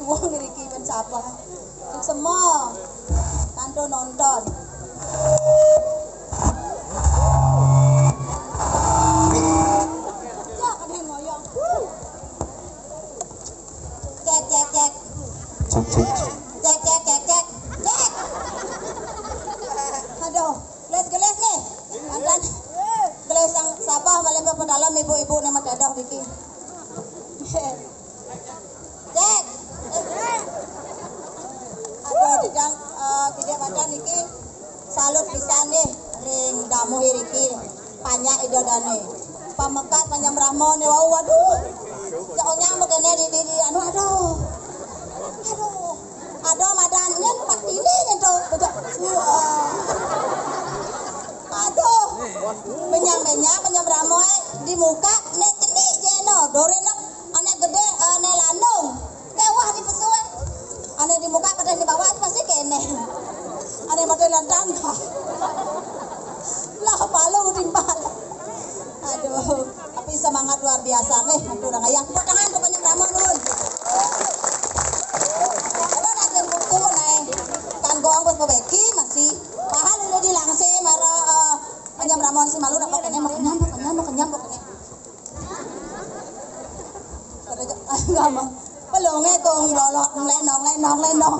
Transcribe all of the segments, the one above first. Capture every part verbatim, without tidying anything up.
Wong ngriki men sapa? Semua. Kanto nonton. Cak, ada yang ngoyong. Cek, cek, cek. Cek, cek, cek. Cek, cek, cek, cek. Cek. Aduh, gelis-gelis nih. Mantan. Gelis yang sabah malah pedalem ibu-ibu nih matedoh niki. Cek. Aduh, didang, eh, tidak madan niki. Salut pisan nih ring damuh iriki. Panjak ida dane. Pamekas panjang Brahma nih, wau, waduh. Cok nyang begene di, di, di, anu, aduh. Aduh. Aduh, madan nyen pak ini nyen tuh. Betul. Wah. Aduh. Benyang-benyang panjang Brahma, eh, di muka nek cenik jeno. Dore nek anek gede, eh, nek landung. Kewah di pesue. Ane di muka pada di bawah pasti kene. Ane pada nendang. Lah palu timbal. Aduh, tapi semangat luar biasa nih. Aduh, orang ayah. Tepuk tangan untuk panjang Brahma nun. Coba nak buku naik. Kan gong bos bebeki masih. Pahal udah dilangse mara, eh, panjang Brahma si malu dapat kene mau kenyam, mau kenyam, mau kenyam, mau kenyam. Lama. Pelonge kong lolot lenong, lenong, lenong.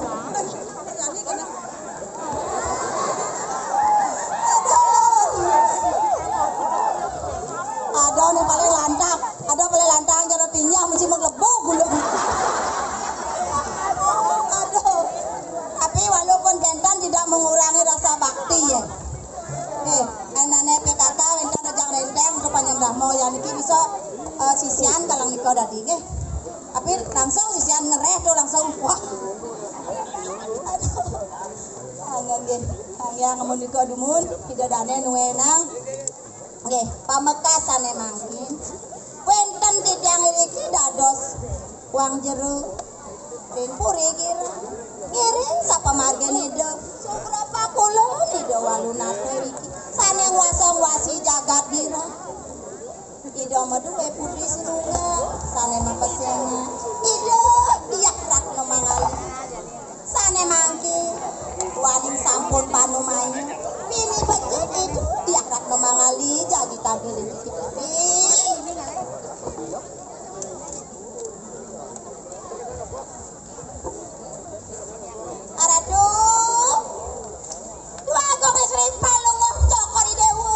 Ada nih paling lantang, ada paling lantang jero tinyah mesti menglebu gulung. Aduh. Tapi walaupun kenten tidak mengurangi rasa bakti ya. Nih, enane P K K wenten rejang renteng untuk panjang dahmo ya niki bisa, eh, sisian kalang nika dadi nggih. Tapi langsung sisian ngereh tuh langsung wah. Aduh. Angin nggih. Sang Hyang amun nika dumun, ida dane nuwenang. Nggih, pamekasane mangkin. Wenten titiang iriki dados wang jero ring puri gira. Ngiring sapamargin ida. Suprapa kula ida walu nate iki. Sane ngwasa-ngwasi jagat gira. Ida maduwe putri sinunggal, sane mapesengan. Ida Diah Ratna Mangali. Sane mangke, waning sampun panumanya. Pini becik ida Diah Ratna Mangali, jagi tagih rezeki. Aratu. Dua Agung Istri Palungguh Cokor Idewa.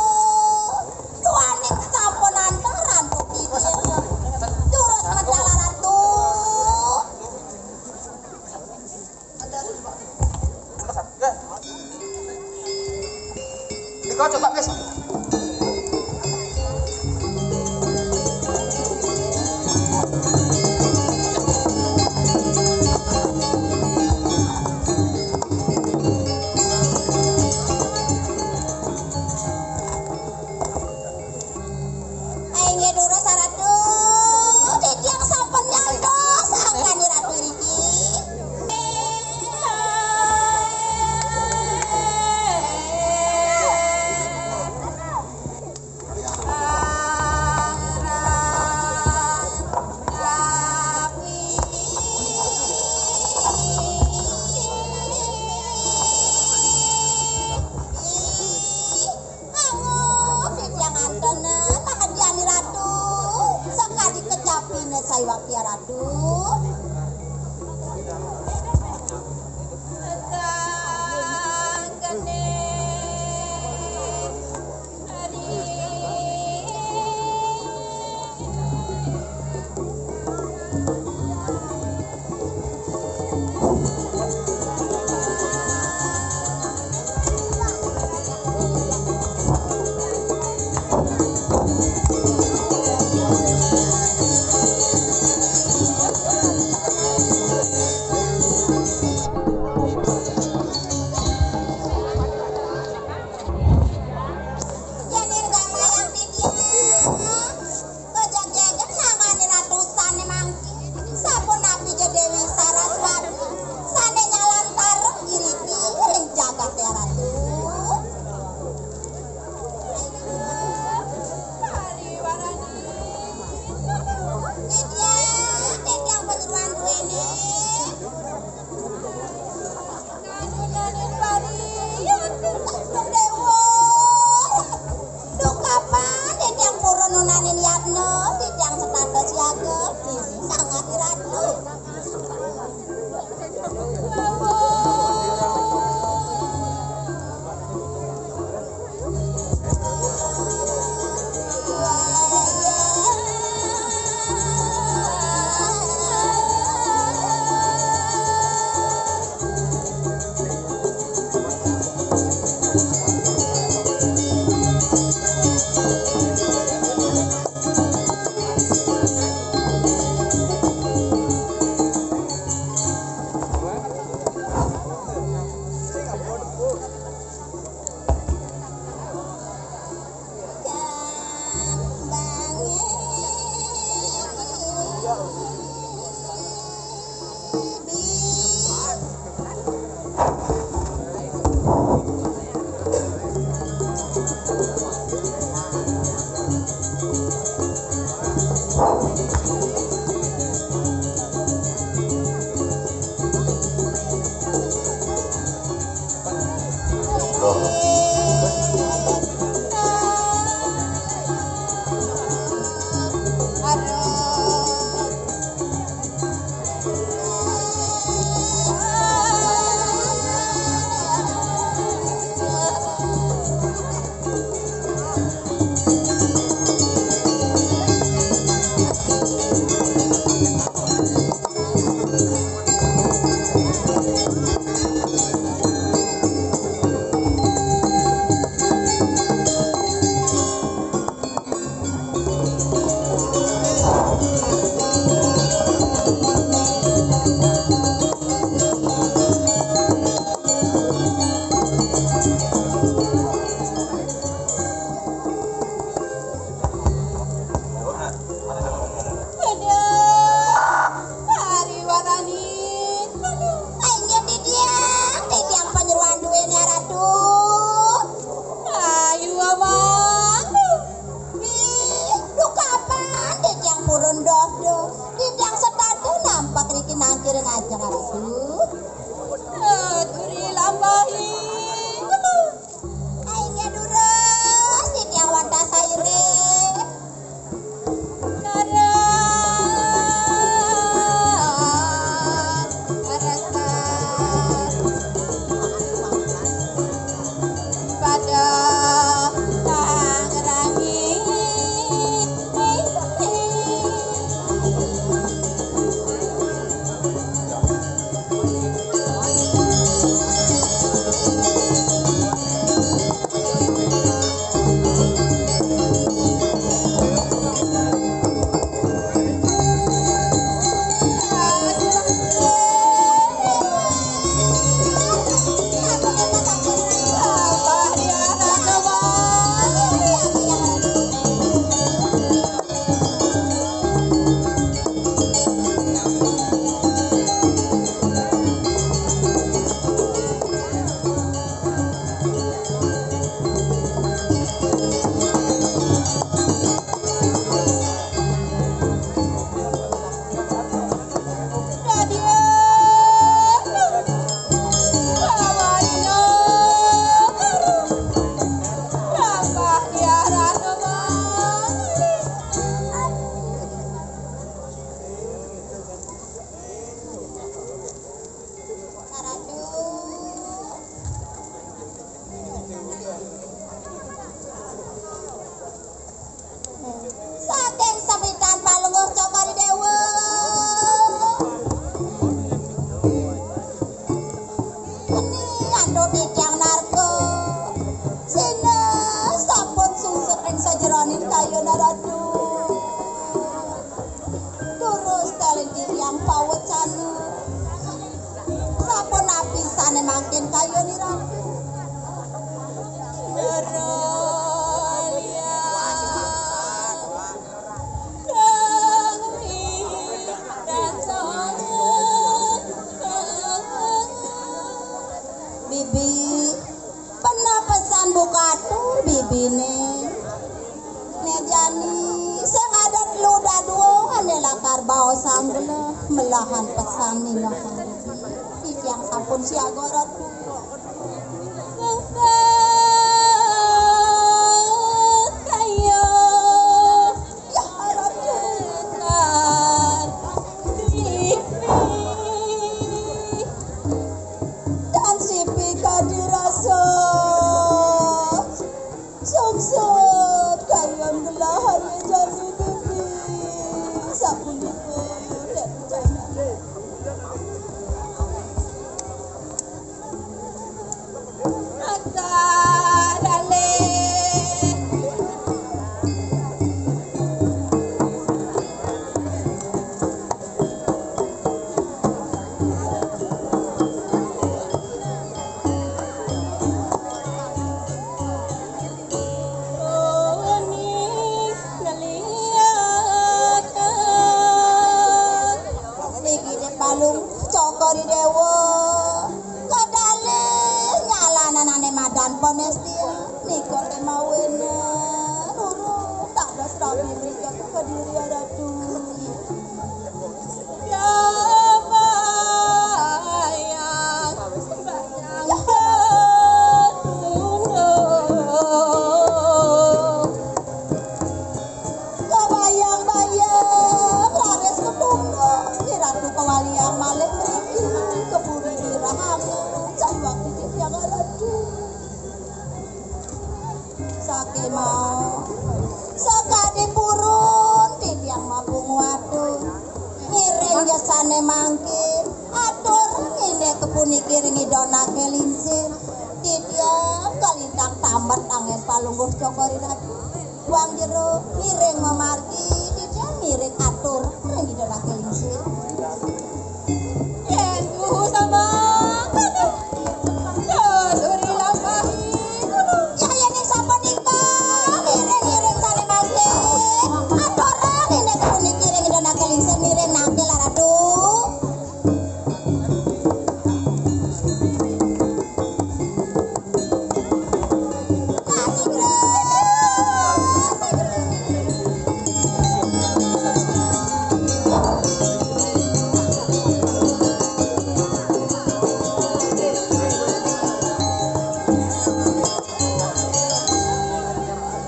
Sangat Ratu. Aduh, hari warani. Aduh, ayo titiang, titiang panyeruan duene, Ratu. Ayo, Abang. Ih, lu kapan titiang purun doh, doh? Titiang setatu nampak riki nangkir ngajeng, Ratu. Aduh, ri lambahi. Aing durus titiang wantah saire. Pada tangrangi. Saking sepitan palungguh Cokor I Dewa. Meni antuk titiang narka. Sinah sampun sungsut ring sajeroning kayun, Ratu. Durus titiang pawecana. Sapunapi sane mangkin kayun, Ratu? Bibi, pena pesan buka atur bibine. Ne jani, sing ada telu dadua ane lakar baosang gelah, melahan pesan ningehang. Titiang sampun siaga, Ratu. Kaya. Ya, Ratu. Sakadi purun titiang mabunga wadon. Ngiring yasane mangkin, atur ngene kepuniki ring Ida Nake Lingsir. Titiang kalintang tamet anggen Palungguh Cokor I Ratu. Wang jero ngiring mamargi, titiang ngiring atur ring Ida Nake Lingsir. Yen kuhu sama kudu, duduri lampahi kudu. Ya, yen sampun nika, ngiring-ngiring sare mangke. Aturang nek puniki ring Ida Nake Lingsir, ngiring nangke laratu.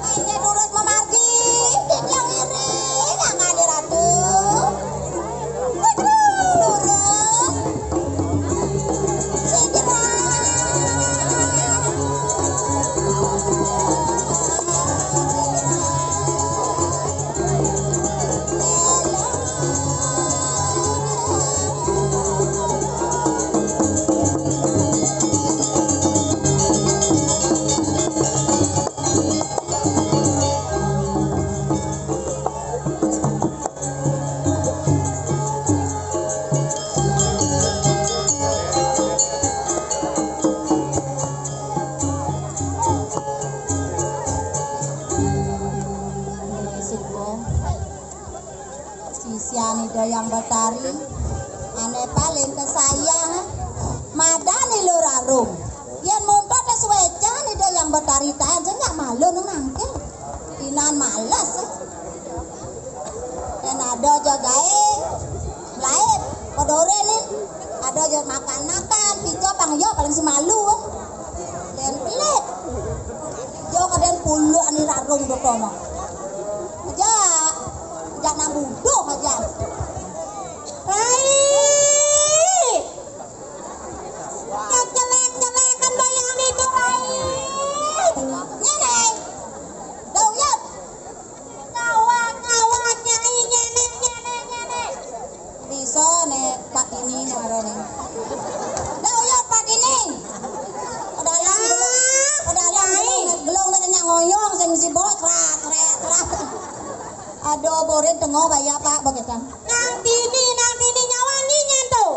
Ayo, durus mamargi, titiang ngiring, angkane Ratu. Durus. Suka. Sisian Ida Hyang Betari, ane paling kesayang, madani Lurarung. Yen muntut wis wecan Ida Hyang Betari taen, sing nyak malu nang nangke. Inan males. Yen ada aja gae, lain, padha ora nih. Ada aja makan-makan, pijo pang yo paling si malu. Yen pelit. Yo kaden puluh ani Rarung do kono. Aja, aja nang buduh aja. Rai! Jelek-jelekan bayang itu, Rai. Ngene. Dauyat. Kawak-kawak, Nyai, ngene, ngene, ngene. Bisa nek Pak ini ngarane. Dauyat, Pak ini. Pedalang, pedalang, gelung, gelung nek nyak ngoyong sing mesti bok, krak, krak, krak. Aduh, borit tengok baya, Pak, begitan. Nang dini, nang dini nyawangi nyen to.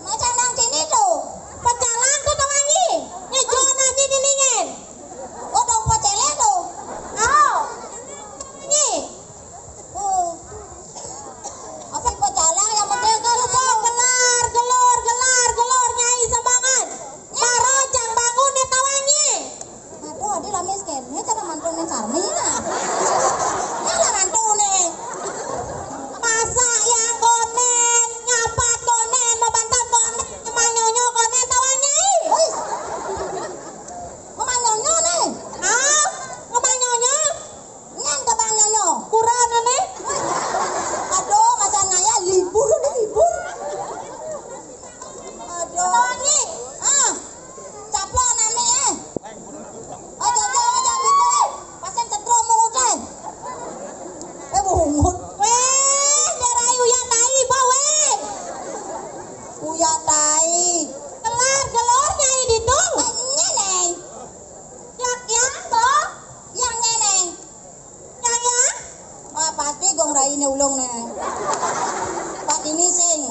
Macam nang dini to. Pecalang to tawangi. Ngejo nang dini ningen. Oh, dong pecele to. Au. Nyi. Oh. Apa pecalang yang penting kan to. Gelar, gelor, gelar, gelor, Nyai Sembangan. Para jang bangun nih tawangi. Aduh, adi lah miskin. Ini cara mantun ning Sarmi nah. Ini lah mantune. Masak yang konen, nyapat konen, mabantan konen, ngemanyonyo konen, tawang Nyai. Hei. Ngemanyonyo nih. Ah, ngemanyonyo. Nyan ke bang nyonyo. Kurang ane. Aduh, masa ngaya libur nih, libur. Aduh. Tawangi. Ah. Caplo nami, eh. Oh, jojo aja gitu, eh. Pasen cetro mungut, eh. Eh, mungut. Weh, darai uya tai, bawe. Uya tai. Kelar, gelor, Nyai ditu. Eh, nyene. Yak, yang, to. Yang nyene. Nyai. Ah, pasti gong raine ulung ne. Pak ini sing.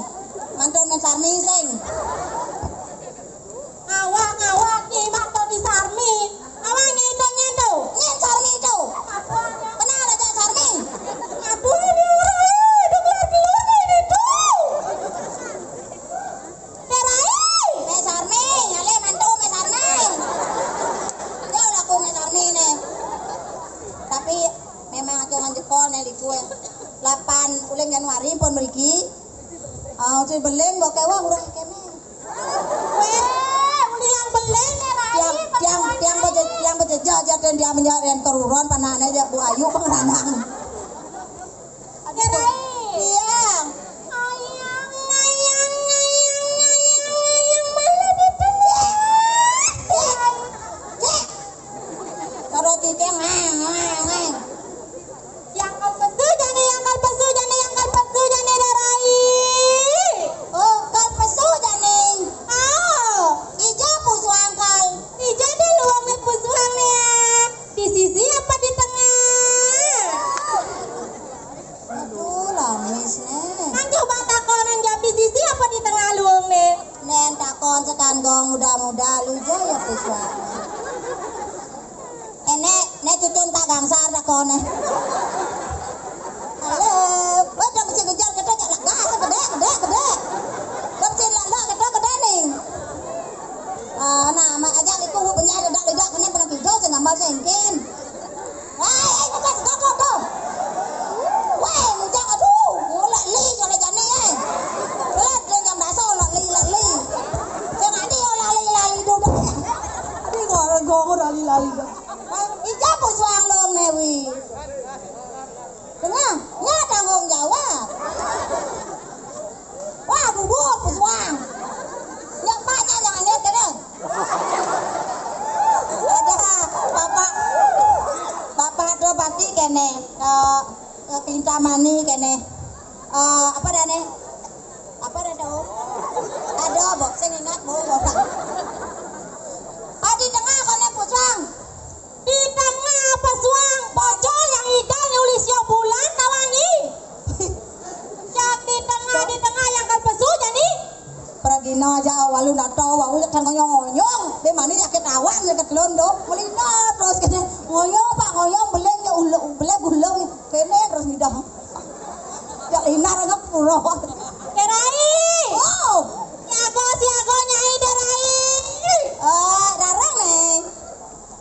Mantun men Sarmi sing. Ngawak, ngawak, Nyai mantun di Sarmi. Ngawak Nyai to nyen to. Nyen Sarmi to. Kenal aja Sarmi. Aduh, aduh, aduh, keluar, keluar, Nyai to. Terai. Mek Sarmi, ale mantu Mek Sarmi. Yo laku Mek Sarmi ne. Tapi memang aku nganjekol ne liku, eh. Lapan uling Januari pun mriki. Ah, ucil beling mbok kewah urang kene. Weh, uling beling, Terai. Tiang, tiang, tiang beje-, tiang bejejah aja dan dia menyaren keruron panane ya Bu Ayu pengeranang. Terai. Iya. Ayang, ayang, ayang, ayang, ayang, malah dipencet. Cek. Cek. Karo titik, ah, Muda-muda lu ja ya, Puswang. Ené, né cucun tak gangsar dah koné. Halo, wéh, dong sing ngejar kita jak lega, gedé, gedé, gedé. Dong sing lega kita gedé ning. Ah, nah, mak aja iku penjara dak lega kena pernah tidur sing gambar sing engkin. Wah, eh, eh, eh, eh, tuh, tuh, tuh. Weh, mujang, aduh, ulak li, kalau jani, eh. Belat, dia jam dasar, ulak li, ulak li. Saya nanti ulak li, ulak li, duduk. Ini kok orang gong, ulak li, ulak li. Ijab pun suang long, Newi. Dengar, nya tanggung jawab. Wah, bubur, pesuang. Nyak paknya jangan lihat, kena. Ada bapak, bapak tu pasti kene. Eh, eh, Kintamani kene. Eh, apa dah ne? Apa dah tu? Ada, bok, saya ingat, bok, bok. Ah, di tengah kene pesuang. Di tengah pesuang, bocor yang idan nulis yo bulan nawangi. Cak di tengah, di tengah yang kan pesu jadi. Pragina aja walu nato, walu kan ngoyong-ngoyong. Be mani sakit awan, sakit londo. Melina terus kene, ngoyong, Pak, ngoyong, beleng ya ulo, beleng gulung. Kene terus midah. Ya inar ngepuro. Derai. Oh. Siago, siago, Nyai Derai. Eh, darang nih.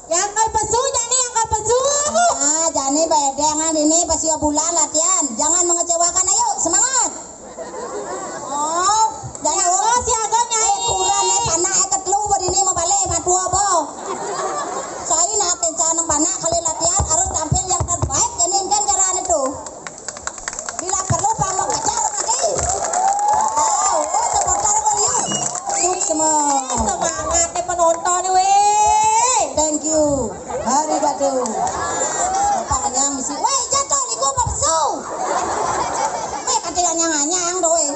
Yang kal pesu, jani yang kal pesu. Ah, jani bedengan ini pas ya bulan latihan. Jangan mengecewakan, ayo, semangat. Oh, jangan. Siago, siago, Nyai. Eh, kurang, eh, panak, eh, ketelu, buat ini mau balik, matu apa? Saya nak kencang panak, kali latihan harus tampil yang terbaik, jani kan cara itu. Bila perlu pamuk aja nanti. Ah, oh, supporter kok, yuk. Sukses. Semangat nih penonton, weh. Thank you. Arigato. Bapak yang misi. Weh, jatuh niku, Pak Pesu. Weh, kata yang nyang-nyang, doh, weh.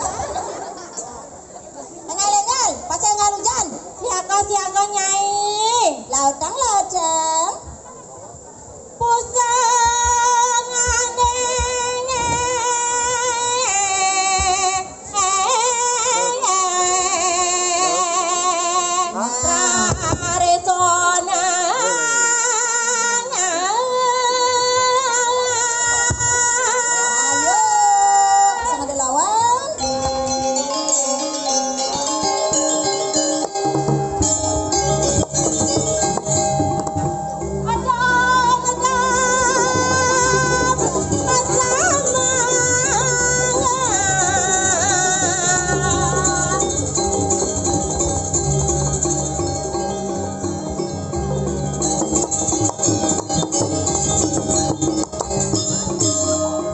Engal-engal, pace engal hujan. Siaga, siaga, Nyai. Lautang, lautang. Pusang angin. Ayo, sang ada lawan.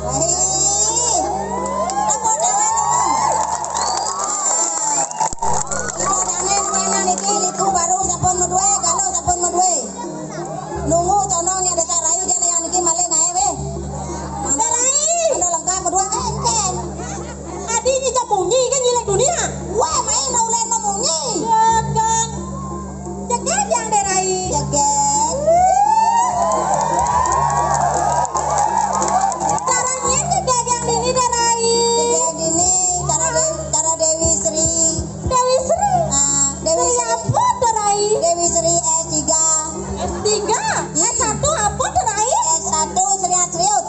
Baik. Tepuk tangan, teman. Tepuk tangan, teman, niki, niku baru sampun medue, kalau sampun medue. Nunggu condong nya desa rayu, dia yang niki malih nae, weh. Mandor lengkap medue, eh, encen. Adi nyi cap munyi kan nyilek dunia. Weh, main dah ulen memunyi. Ya kan. Jegeg yang derai. Jegeg. Cara nyen jegeg yang dini derai. Jegeg dini, cara De-, cara Dewi Sri. Dewi Sri. Ah, Dewi Sri Sri. Apa derai? Dewi Sri S tiga. S tiga? Hmm. S satu apa derai? S satu seriat-seriut.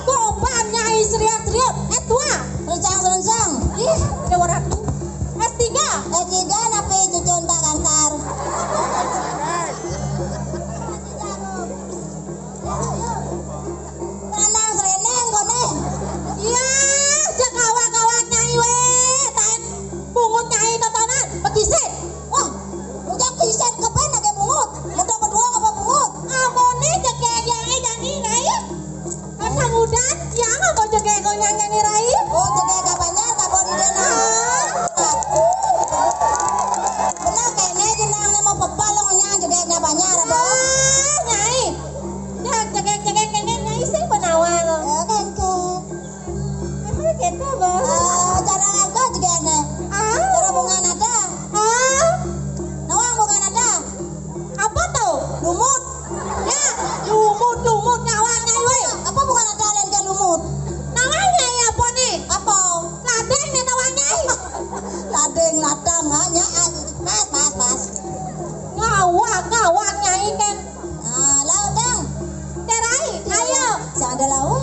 Goban nyai seriat-seriut. S dua. Rencang-rencang. Ih, dewa ratu. S tiga. S tiga napi cucun tak kantar. Lanang sereneng koné. Iya, cek awak-awak nyai wé. Taen pungut nyai totonan, bekisit. Wah, ujang kisit keben ake pungut. Medok kedua apa pungut? Amoné cek yang jani naik. Kata muda, yang apa cek kok nyanyi rai? Oh, cek ka Banjar, ka Bodi Dena. Ah. Bener kene jenang mau pepal lo nyang cek ka Banjar apa? Ah, nyai. Cek, cek, cek, cek, nyai sing penawar. Ya, kan, kan. Apa gitu, Bos? Eh, cara ngangkat juga enak. Ah. Cara bunga nada. Ah. Nawang bunga nada. Apa tuh? Lumut. Ya, lumut, lumut, nawang, nyai, wé. Apa bunga nada lain ke lumut? Nawang, nyai, apa nih? Apa? Hello,